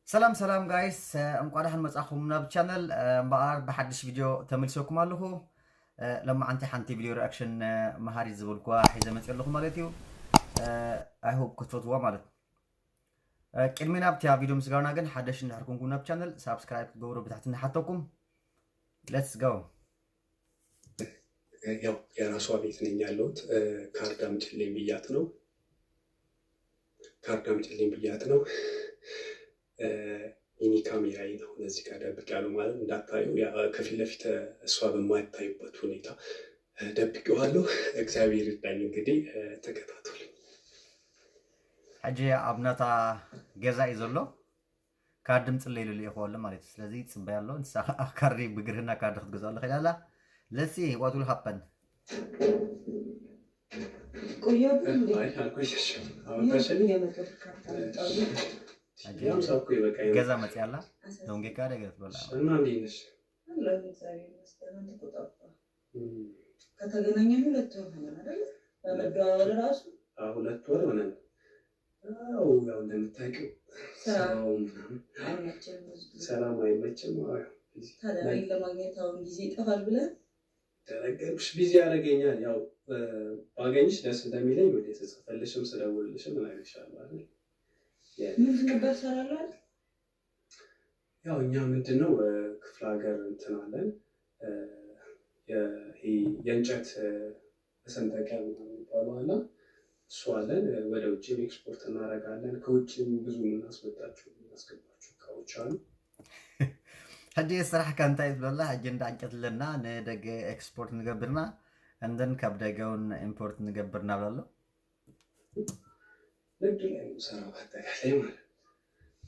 ሰላም ሰላም guys፣ እንኳ ደሓን መጻኹም ናብ channel። እምበኣር ብሓድሽ ቪድዮ ተመሊሰኩም ኣለኹ። ሎማዓንቲ ሓንቲ ቪድዮ reaction መሃሪት ዝበልኩዋ ሒዘ መፅእ ኣለኹ ማለት እዩ። I hope ክትፈትዋ ማለት እዩ። ቅድሚ ናብቲ ቪድዮ ምስጋርና ግን ሓደሽ እንድሕር ኮንኩም ናብ channel subscribe ክትገብሩ ብታሕቲ ንሓተኩም። Let's go። ያው የራሷ ቤት ነኝ ያለሁት። ካርድ አምጪልኝ ብያት ነው። ካርድ አምጪልኝ ብያት ነው። Mini ካሜራዬን አሁን እዚህ ጋር ደብቄያለሁ ማለት እንዳታዩ፣ ከፊት ለፊት እሷ በማይታዩበት ሁኔታ ደብቄዋለሁ። እግዚአብሔር ይርዳኝ። እንግዲህ ተከታተሉ። ሕጂ ኣብ ናታ ገዛ እዩ ዘሎ። ካርዲ ምፅለ ኢሉ ልኢኽዎ ኣሎ ማለት እዩ። ስለዚ ፅበያ ኣሎ። ንሳ ካርዲ ብግርህና ካርዲ ክትገዝኣሉ ከይዳ ኣላ። Let's see what will happen። አይ አልቆየሽም። አመጣሽልኝ? ሃምሳ እኮ ይበቃኝ። ገዛ መፅያ ኣላ። ደንጌካ ደገ ትበላ። እና እንዴት ነሽ? ከተገናኘን 2 ወር ሆነን አይደለ? በመደዋወል ራሱ። 2 ወር ሆነን። ያው ያው እንደምታውቂው ስራው ምናምን አይመችም ብዙ ጊዜ። ሰላም አይመችም። ያው busy። ታዲያ እኔን ለማግኘት አሁን ጊዜ ይጠፋል ብለህ? ተነገርኩሽ፣ busy ያደርገኛል። ያው ባገኝሽ ደስ እንደሚለኝ ወደ ስጽፍልሽም ስደውልልሽም እነግርሻለሁ አይደል? ምንድን ነበር እሰራለሁ አይደል? ያው እኛ ምንድን ነው ክፍለ ሀገር እንትን አለን፣ ይሄ የእንጨት መሰንጠቂያ ምናምን የሚባለው አለ። እሱ አለን። ወደ ውጭም ኤክስፖርት እናደርጋለን። ከውጭም ብዙ የምናስመጣቸው የምናስገባቸው እቃዎች አሉ። ሕጂ ስራሕካ እንታይ እዩ ትብለላ? ሕጂ እንዳ ዕንጨት ኣለና፣ ንደገ ኤክስፖርት ንገብርና፣ እንደን ካብ ደገ እውን import ንገብር ናብላ ኣሎ። ንግድ ላይ ነው የምሰራው በአጠቃላይ ማለት ነው።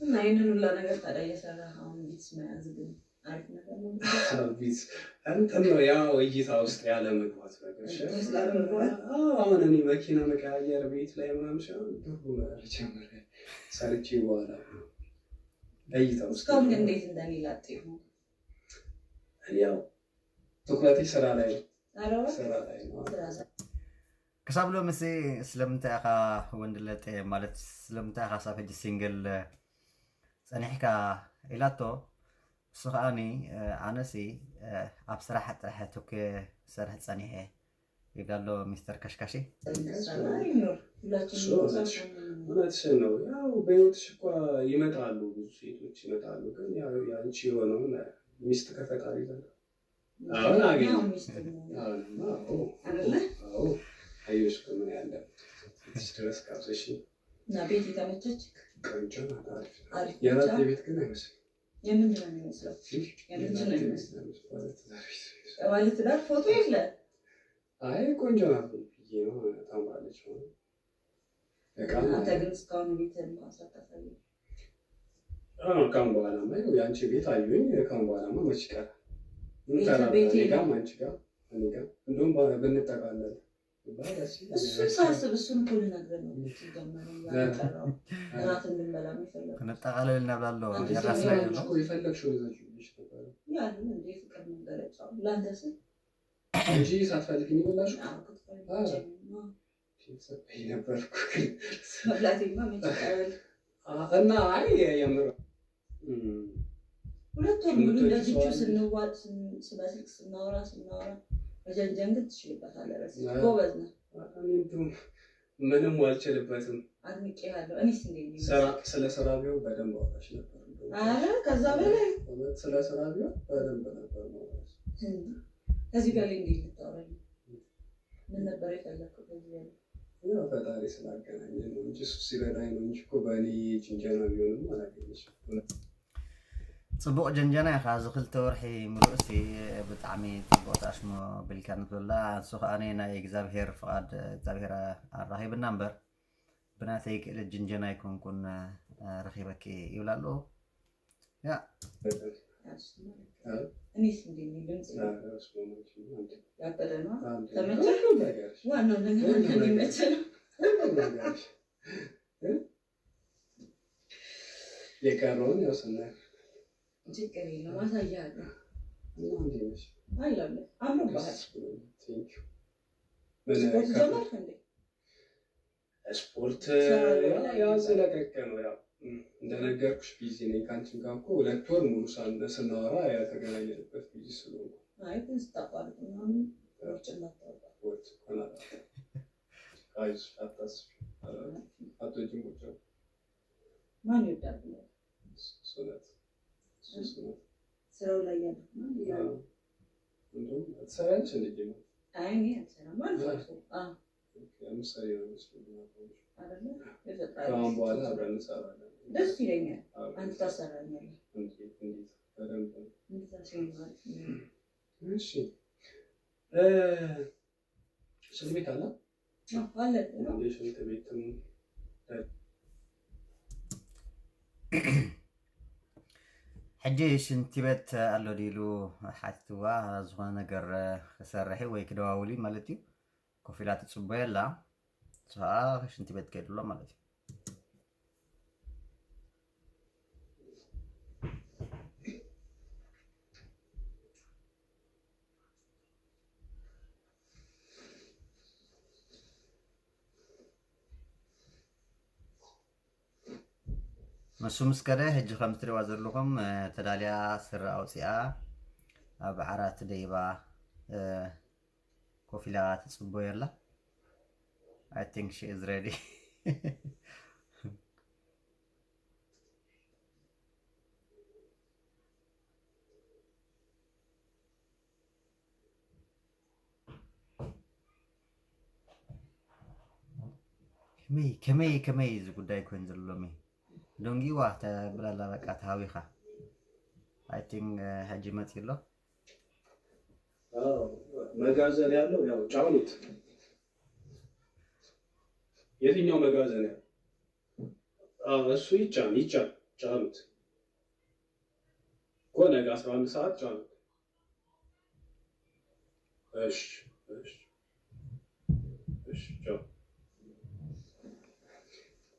እና ይህንን ሁላ ነገር ታዲያ እየሰራህ አሁን ቪትስ መያዝ ግን አሪፍ ነገር ነው። ቪትስ እንትን ነው፣ ያው እይታ ውስጥ ያለ መግባት ነገር። ውስጥ ያለመግባት? አዎ፣ አሁን እኔ መኪና መቀያየር ቤት ላይ ምናምን ሲሆን ብሩ መጀመሪያ ሰርቼ በኋላ እይታ ውስጥ እስካሁን ግን እንዴት እንደኔ ላጤ ሆንክ? ያው ትኩረቴ ስራ ላይ ነው። ኧረ እባክህ። ስራ ላይ ነው። ስራ። ክሳብ ሎሚ ስለምንታይ ኢኻ ወንድ ለጤ ማለት ስለምንታይ ኢኻ ክሳብ ሕጂ single ፀኒሕካ ኢላቶ። እሱ ከዓኒ ኣነሲ ኣብ ስራሕ ጥራሕ ተኮ ሰርሕ ፀኒሐ ይብላ ኣሎ ሚስተር ከሽካሺ። ይኑር ሁላችንም። እሱ እውነትሽን ነው። ያው በህይወትሽ እኮ ይመጣሉ፣ ብዙ ሴቶች ይመጣሉ። ግን ያው የአንቺ የሆነውን ሚስት ከፈጣሪ ዘንድ አሁን አገኘሁ። አሁን ሚስት ነው። አሁንማ አዎ። አይደለ? አዎ፣ አየሽ እኮ ምን ያለ እዚህ ድረስ ጋብዘሽኝ። እና ቤት የተመቸች? ቆንጆ ናት፣ አሪፍ ናት። አሪፍ የራት ብቻ። ቤት ግን አይመስልም። የምንድን ነው የሚመስለው? የምንድን ነው የራት ቤት የሚመስለው? ነው የሚመስለው። ባለትዳር ቤት ነው የሚመስለው። ባለትዳር ፎቶ የለ። አይ ቆንጆ ናት ብዬ ነው፣ ታምራለች። እቃም አንተ ግን እስካሁን ቤትህን እንኳን ሳታሳየኝ። አዎ፣ ካሁን በኋላማ ይኸው የአንቺ ቤት አዩኝ። ካሁን በኋላማ መች ይቀራል? ምን ቤት ተራራ ቤቴ እኔ ነው። ጋርም አንቺ ጋር እኔ ጋር እንደውም ብንጠቃለል ቢባል ደስ ይለኛል። እሱን ሳስብ እሱን እኮ ልነግርህ ነው ሲጀመር ያጠራው እራት እንድንበላ የሚፈለገው። ክንጠቃለል እናብላ ኣሎ። አንተ የራስ ሰው ላይ አንቺ ኣሎ። እኮ የፈለግሽውን ይዘሽልሽ ነበረ። ያንን እንደ ፍቅር መገለጫው ለአንተ ስል እንጂ ሳትፈልጊ ነው የበላሽው? አዎ፣ ክትፎ አይመቸኝም። ሰጠኝ ነበር እኮ ግን። መብላቴማ መች ይቀራል? እና አይ የምር 2 ወር ሙሉ የምትወጂው እንደዚቹ ሰው አለ? ስንዋጥ በስልክ ስናወራ ስናወራ መጀንጀን ግን ትችልበታለህ። በስልክ አዎ። ጎበዝ ነህ። እኔ እንደውም ምንም አልችልበትም። አድንቄሃለሁ። እኔስ እንዴት ነኝ? ስለ ስራ ቢሆን በደንብ አወራሽ ነበር። እንደውም ኧረ ከዛ በላይ። እውነት ስለ ስራ ቢሆን በደንብ ነበር ማውራሽ። ከዚህ በላይ እንዴት ልታወራኝ? ምን ነበር የፈለግከው ከዚህ በላይ? ያው ፈጣሪ ስላገናኘን ነው እንጂ እሱ ሲረዳኝ ነው እንጂ እኮ በእኔ ጅንጀና ቢሆንም አላገኘሽም። ፅቡቅ ጀንጀና ኢኻ። እዚ 2 ወርሒ ሙሉእ ሲ ብጣዕሚ ፅቡቅ ተኣሽሞ ቢልካ ንትበላ። ንሱ ከዓኒ ናይ እግዚኣብሄር ፍቃድ እግዚኣብሄር ኣራኺብና እምበር ብናተይ ክእለት ጅንጀና ኣይኮንኩን ረኺበኪ ይብላ ኣሎ። Yeah። አዎ። እኔስ እንዴት ነኝ? ድምፅ ኧረ በስመ አብ አንቺ አንድ ያበደ ነው። አንድ ተመቸህ? ሁሉም ነገርሽ። ዋናው ነገር ሁሉም አንተ ነገር። እንዲመቸህ ነው። ሁሉም ነገርሽ እ? የቀረውን ያው ስናየው። ችግር የለውም፣ አሳይሃለሁ። እና እንዴት ነሽ? አለሁልህ። አምሮብሃል። ደስ ብሎኛል። Thank you። ምን ስፖርት ጀመርክ እንዴ? ስፖርት እሰራለሁ ላይ ያዝ ለቀቅ ነው። ያው እንደነገርኩሽ busy ነኝ። ከአንቺም ጋር እኮ 2 ወር ሙሉ ስናወራ ያልተገናኘንበት busy ስለሆንኩ። አይ ግን ስታቋርጥ ምናምን ውጭ እንዳታወጣ። ስፖርት እኮ አላውቅም። አይዞሽ፣ አታስቢ። አትወጂም ቁጭ ማን ይወዳል ብለህ? እሱ እውነት፣ እሱ እውነት። ስራው ላይ ያሉት ነው ያሉ። እንደውም ትሰሪያለሽ እንዴ? ጌማ? አይ እኔ አልሰራም። አልፎ አልፎ አዎ። የምትሰሪ ነው የሚመስለኝ። አይደለ? የፈጣሪ ከአሁን በኋላ አብረን እንሰራለን። ደስ ይለኛል። አብረን አንተ ታሰራኛለህ። እንዴት እንዴት በደንብ ነው። እንደዛ ሲሆን ማለት ነው። እሺ፣ ሽንት ቤት አለ? አዎ፣ አለ ነው። እንዴ ሽንት ቤትም ሕጂ ሽንቲ ቤት ኣሎ ዲሉ ሓቲትዋ፣ ዝኾነ ነገር ክሰርሒ ወይ ክደዋውሊ ማለት እዩ። ኮፍ ኢላ ትፅበየላ፣ ንሱ ከዓ ሽንቲ ቤት ከይድሎ ማለት እዩ። ንሱ ምስ ከደ ሕጂ ከም እትሪእዋ ዘለኹም ተዳልያ ስረ ኣውፂኣ ኣብ ዓራት ደይባ ኮፍ ኢላ ትፅበየላ። I think she is ready. ከመይ ከመይ ከመይ እዚ ጉዳይ ኮይኑ ዘሎ ሎሚ ደንጊዋ ተብላላ በቃ ተሃዊኻ። I think ሕጂ መፂ ኣሎ። አዎ፣ መጋዘን ያለው ያው ጫኑት። የትኛው መጋዘን ያለው? አዎ፣ እሱ ይጫን ይጫን፣ ጫኑት እኮ ነገ 11 ሰዓት ጫኑት። እሺ እሺ እሺ፣ ቻው።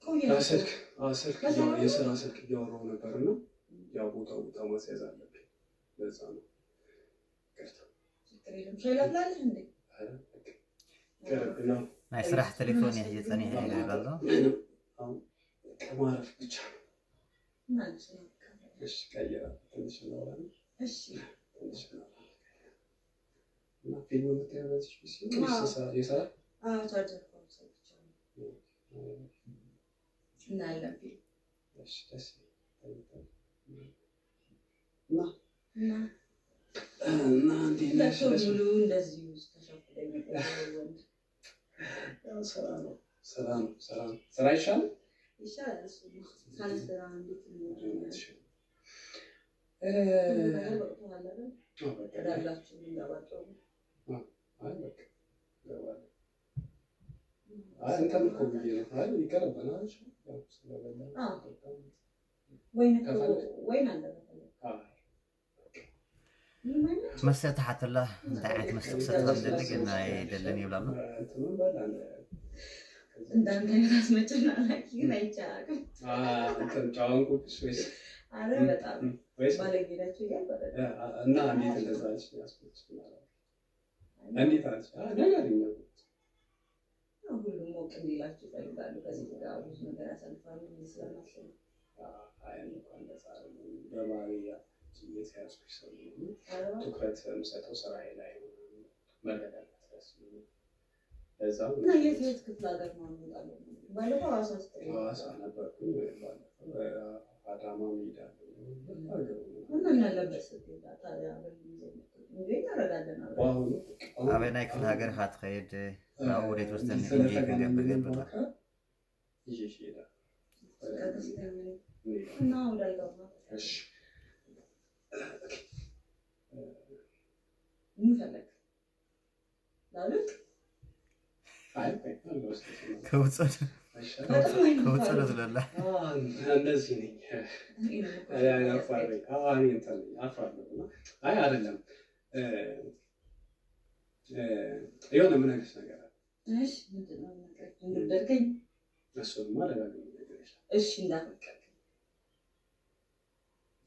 ቆየ። ስልክ ስልክ የስራ ስልክ እያወራሁ ነበር እና ያው ቦታ ቦታ ማስያዝ አለብኝ። ለዛ ነው። ይቅርታ። ችግር የለም። ሻይ ላፍላለህ እንዴ? ኧረ በቃ ይቅርብኝ ነው። ናይ ስራሕ ቴሌፎን እየ ሕጂ ፀኒሐ ይብል ኣሎ። ምንም አሁን በቃ ማረፍ ብቻ ነው። ምን አለሽ? እሺ፣ ቀይራ ትንሽ እናወራለን። እሺ። ትንሽ እናወራለን። እና ፊልም የምታየው በዚህ PC ነው ወይስ አዎ። የስራ? አዎ፣ ቻርጀር እኮ ሰጥቻለሁ። እናያለን ፊልም። እሺ፣ ደስ ይላል። እና እና እና እንዴት ነሽ? 2 ወር ሙሉ እንደዚሁ ተሸፍለኝ የቆየው ወንድ። ያው ስራ ነው፣ ስራ ነው፣ ስራ ነው። ስራ ይሻላል። ይሻላል። እሱማ ካለ ስራ እንዴት እንኖራለን? ሁሉ ነገር በቅቶሃል አይደል? አዎ፣ በቃ። እዳላችሁ እንገባቸው። አይ በቃ እገባለሁ። አይ እንትን እኮ ብዬ ነው። አይ ይቀርብናል። እሺ፣ ያው ስለበላን አዎ። በጣም ወይን እኮ ከፈለግሽ። ወይን አለ ከፈለግሽ። አይ ምንም አይነት መስተ ተሓተላ እንታይ ዓይነት መስተ ክሰቲ ከም ዝደሊ ግን ኣይደልን ይብላ ኣሎ። እንትኑን በላን። እንዳንተ አይነት አስመጭና ላኪ ግን አይቼ አላውቅም። እንትን ጨዋንኩብሽ ወይስ አረ በጣም ወይስ ባለጌ ናቸው እያልኩ አይደለም። እና እንዴት እንደዛ አልሽ? ያስመጭ እንዴት አልሽ? ንገሪኝ። ሁሉም ሞቅ እንዲላቸው ይፈልጋሉ። ከዚህ ጋር ብዙ ነገር ያሳልፋሉ ብዬ ስለማስብ ነው። አይ እኔ እንኳን እንደዛ አይደለም። በባህሪ የተያዝኩሽ ሰው ነኝ። ኧረ እባክህ። ትኩረት የምሰጠው ስራዬ ላይ ነው። መረጋጋት ደስ ይለኛል። ለዛም እና የት የት ክፍለ ሀገር ነው እንወጣለን? ባለፈው ሐዋሳ ስትል ሐዋሳ ነበርኩኝ። ባለፈው አዳማ እሄዳለሁ። ሀገሩ እና ምን አለበት ስትሄድ ታዲያ አብረን ይዘን እንጂ እናደርጋለን አብረን። በአሁኑ ኣበይ ናይ ክፍለ ሃገር ኢኻ ትኸይድ? ካብኡ ወዴት ወስደኒ enjoy ክንገብር ገብል? ይዤሽ እሄዳለሁ። በቃ ደስተኛ ነኝ። እንሄዳለን። እና ወደ አልጋው ነው። እሺ። ምን ፈለግ ላሉት አይ ቆይ፣ አልወስድሽም። ከውፅእ አይሻልም? በጣም አይነት ከውፅእ ዶ ዝለላ? እንደዚህ ነኝ። አይ አፋር ነኝ። አዎ፣ እኔ እንትን ነኝ፣ አፋር ነው። እና አይ አይደለም፣ የሆነ የምነግርሽ ነገር አለ። እሺ፣ ምንድን ነው የምነግረኝ? እንደወደድከኝ? እሱንማ ደጋግሜ ነግሬሻለሁ። እሺ፣ እንዳፈቀርከኝ?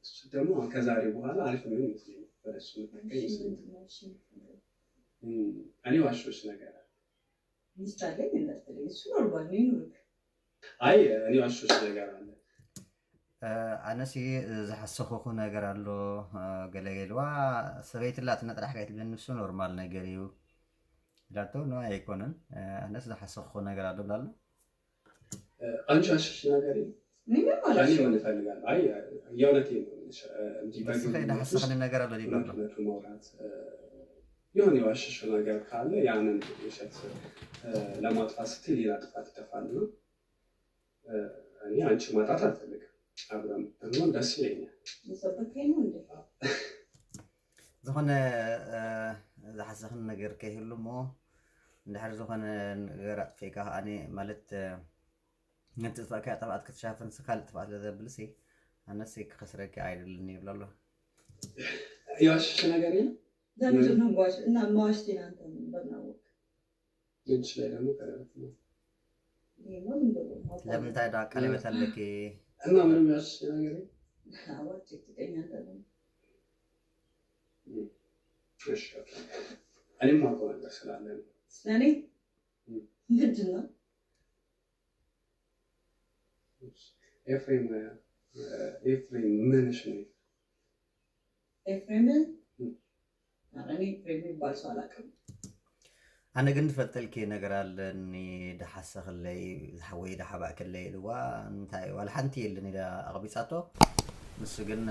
እሱ ደግሞ ከዛሬ በኋላ አሪፍ ነው ይመስለኛል። ወደ እሱ የምትጠቀኝ እሺ፣ ይመስለኛል። ምንድን ነው? እሺ፣ እኔ ዋሾች ነገር አለ። ሚስት አለኝ እንዳትለኝ፣ እሱ normal ነው ይኑርክ። አይ እኔ ዋሾች ነገር አለ። ኣነሲ ዝሓሰኽኹ ነገር ኣሎ ገለ ኢልዋ፣ ሰበይቲ ላትና ጥራሕ ከይትብለኒ፣ ንሱ normal ነገር እዩ ኢላቶ። No፣ ኣይኮነን፣ ኣነስ ዝሓሰኽኹ ነገር ኣሎ ብላ ኣሎ። አንቺ ዋሾች ነገር የለም? እኔ ምንም እኔ አላልሽም። ምን እፈልጋለሁ? አይ የእውነቴን ነው የምልሽ። እንዲህ ንስኸ በግል ህይወት ውስጥ ዝሓሰኽኒ ነገር ኣሎ ይብላ እውነት ኣሎ። እውነቱን ማውራት፣ የሆነ የዋሸሽው ነገር ካለ ያንን ውሸት ለማጥፋት ስትይ ሌላ ጥፋት ይጠፋል። እና እኔ አንቺ ማጣት አልፈልግም። አብረን ብንሆን ደስ ይለኛል። እየሰበከኝ ነው እንዴ? ዝኾነ ዝሓሰኽኒ ነገር ከይህሉ እሞ እንድሕር ዝኾነ ነገር ኣጥፊእካ ከዓኒ ማለት ነቲ ጥፋእካ ጥፍኣት ክትሻፍን ካልእ ጥፍኣት ስለዘብልሲ ኣነሲ ክኸስረኪ ኣይደልን ይብላ ኣሎ። የዋሸሽ ነገር የለም? ለምንድን ነው ዋሽ እና መዋሽቴን አንተ በምን አወቅህ? እጅ ላይ ደግሞ ቀለበት ነው። ይሄማ ዝም ብሎ ማውጣት ነው። ለምንታይ ዳ ቀለበት ኣለኪ? እና ምንም የዋሸሽ ነገር የለም? አዎ፣ አትጨቅጭቀኝ አንተ ደግሞ። እሺ okay። እኔም የማውቀው ነገር ስላለ ነው። ስለኔ ምንድን ነው? ኤፍሬም፣ ኤፍሬም ምንሽ ነው? ኤፍሬም? ኧረ እኔ ኤፍሬም የሚባል ሰው አላውቅም። ኣነ ግን ዝፈልጠልኪ ነገር ኣለኒ፣ ድሓሰኽለይ ወይ ድሓባእክለይ ኢልዋ፣ እንታይ ዋላ ሓንቲ የለን ኢላ ኣቕቢፃቶ። ንሱ ግን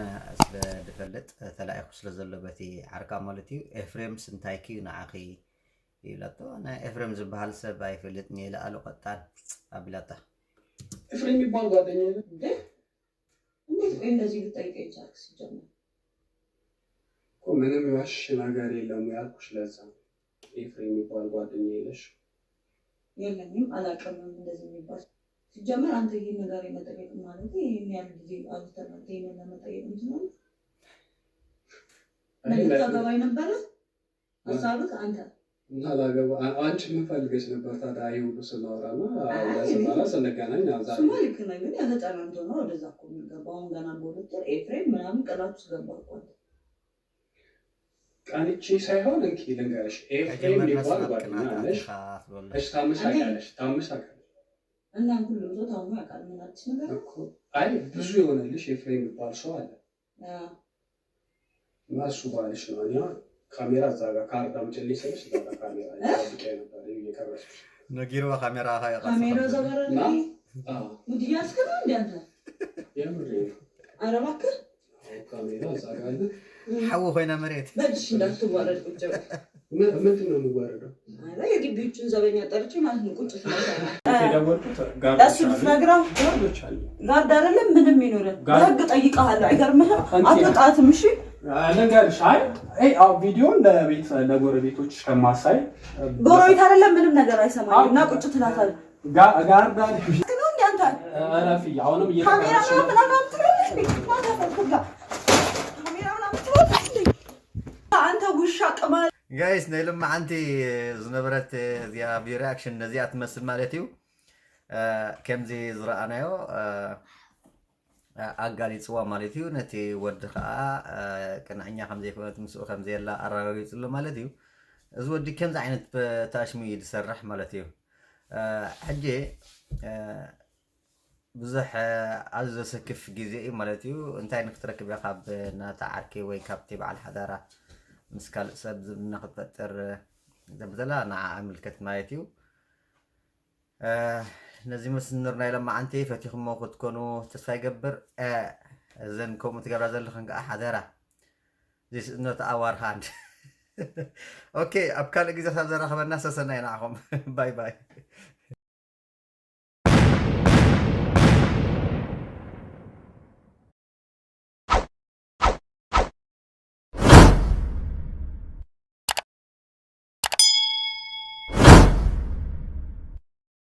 ስለ ድፈልጥ ተላኢኹ ስለ ዘሎ በቲ ዓርካ ማለት እዩ፣ ኤፍሬም ስንታይኪ ንዓኺ ኢላቶ። ኣነ ኤፍሬም ዝበሃል ሰብ ኣይፈልጥኒ ኢላ ኣሉ ቀጣን ኣቢላታ። ኤፍሬም የሚባል ጓደኛ የለም? እንዴ፣ እንዴት ቆይ እንደዚህ ልጠይቀኝ ቻልክ ሲጀመር? እኮ ምንም የዋሸሽ ነገር የለም ያልኩሽ ለዛ ነው። ኤፍሬም የሚባል ጓደኛ የለሽ? የለኝም፣ አላውቅምም እንደዚህ የሚባል። ሲጀመር አንተ ይህን ነገር የመጠየቅ ማለት ይህን ያህል ጊዜ አውርተናል። ይህንን ለመጠየቅ እንትን አለ? ልታገባኝ ነበረ ሀሳብህ አንተ? እና ላገባ አንቺ ምን ፈልገሽ ነበር ታዲያ? ይህ ሁሉ ስናወራ እና ስናወራ ስንገናኝ አሁን ዛሬ እሱማ ልክ ነህ፣ ግን ያተጠናንቶ ነው ወደዛ እኮ የሚገባው። አሁን ገና በ2 ወር ኤፍሬም ምናምን ቅላት ውስጥ ገባ እኮ አንተ። ቀንቼ ሳይሆን እንኪ ልንገርሽ፣ ኤፍሬም ከጀመርና የሚባል ስናት ጓደኛ ቅናት አለሽ። ኣቲኻ ትበሎ። እሺ ታመሽ ታውቂያለሽ? ታመሽ ታውቂያለሽ? እና ሁሉም ሰው ታሞ ያውቃል። ምን አዲስ ነገር ነው? እኮ አይ ብዙ የሆነልሽ ኤፍሬም የሚባል ሰው አለ እና እሱ ባልሽ ነው። እኔ አሁን ካሜራ እዛ ጋር ካርድ አምጪልኝ ስልሽ እዛ ጋር ካሜራ ጠብቄ ነበር እየቀረጽኩሽ። ነጊርዋ ካሜራ። ካሜራ እዛ ጋር አለ። እና አዎ። Mood እያዝክ ነው እንደ አንተ? የምሬን ነው። ኧረ እባክህ። አዎ ካሜራ እዛ ጋር አለ። ሓዊ ኮይና መሬት። በልሽ እንዳትዋረድ ቁጭ በል። ምንድን ነው የምዋረደው? ኧረ የግቢዎቹን ዘበኛ ጠርቼ ማለት ነው ቁጭ ትላለህ። የደወልኩት ለእሱ guard ኦች አሉ። ልትነግረው? Guard ኦች አሉ። Guard አይደለም ምንም ይኖረን Guard- በህግ ጠይቀሃለሁ። አይገርምህም? አንቺ- አትወጣትም። እሺ። ልንገርሽ፣ አይ አዎ ቪዲዮን ለቤት ለጎረቤቶች ከማሳይ ጎረቤት አይደለም ምንም ነገር አይሰማኝም። እና ቁጭ ትላታለህ። Guard አለ። ነው እንደ አንተ? እረፊ። አሁንም ካሜራ እየተቀረጽሽ ነው። ምናምን ምናምን ትላለህ እንዴ? ማታ ካሜራ ምናምን ትላለህ እንዴ? አንተ ውሻ ቅማል። Guys፣ ናይ ሎማዓንቲ ዝነበረት እዚኣ reaction ነዚኣ ትመስል ማለት እዩ። ከምዚ ዝረኣናዮ ኣጋሊፅዋ ማለት እዩ። ነቲ ወዲ ከዓ ቅንዕኛ ከምዘይኮነት ምስኡ ከምዘየላ ኣረጋጊፅሉ ማለት እዩ። እዚ ወዲ ከምዚ ዓይነት ተኣሽሙ እዩ ዝሰርሕ ማለት እዩ። ሕጂ ብዙሕ ኣዝዩ ዘሰክፍ ግዜ እዩ ማለት እዩ። እንታይ ንክትረክብ ኢኻ ካብ ናታ ዓርኪ ወይ ካብቲ በዓል ሓዳራ ምስ ካልእ ሰብ ዝምድና ክትፈጥር ዘብዘላ ንዓ ኣምልከት ማለት እዩ። ነዚ መስል ናይ ሎማዓንቲ ፈቲኹሞ ክትኮኑ ተስፋ ይገብር። እዘን ከምኡ ትገብራ ዘለኽን ከዓ ሓደራ፣ this is not our hand, okay? ኣብ ካልእ ግዜ ሳብ ዘራኸበና ሰሰናይ ንዓኹም። Bye bye.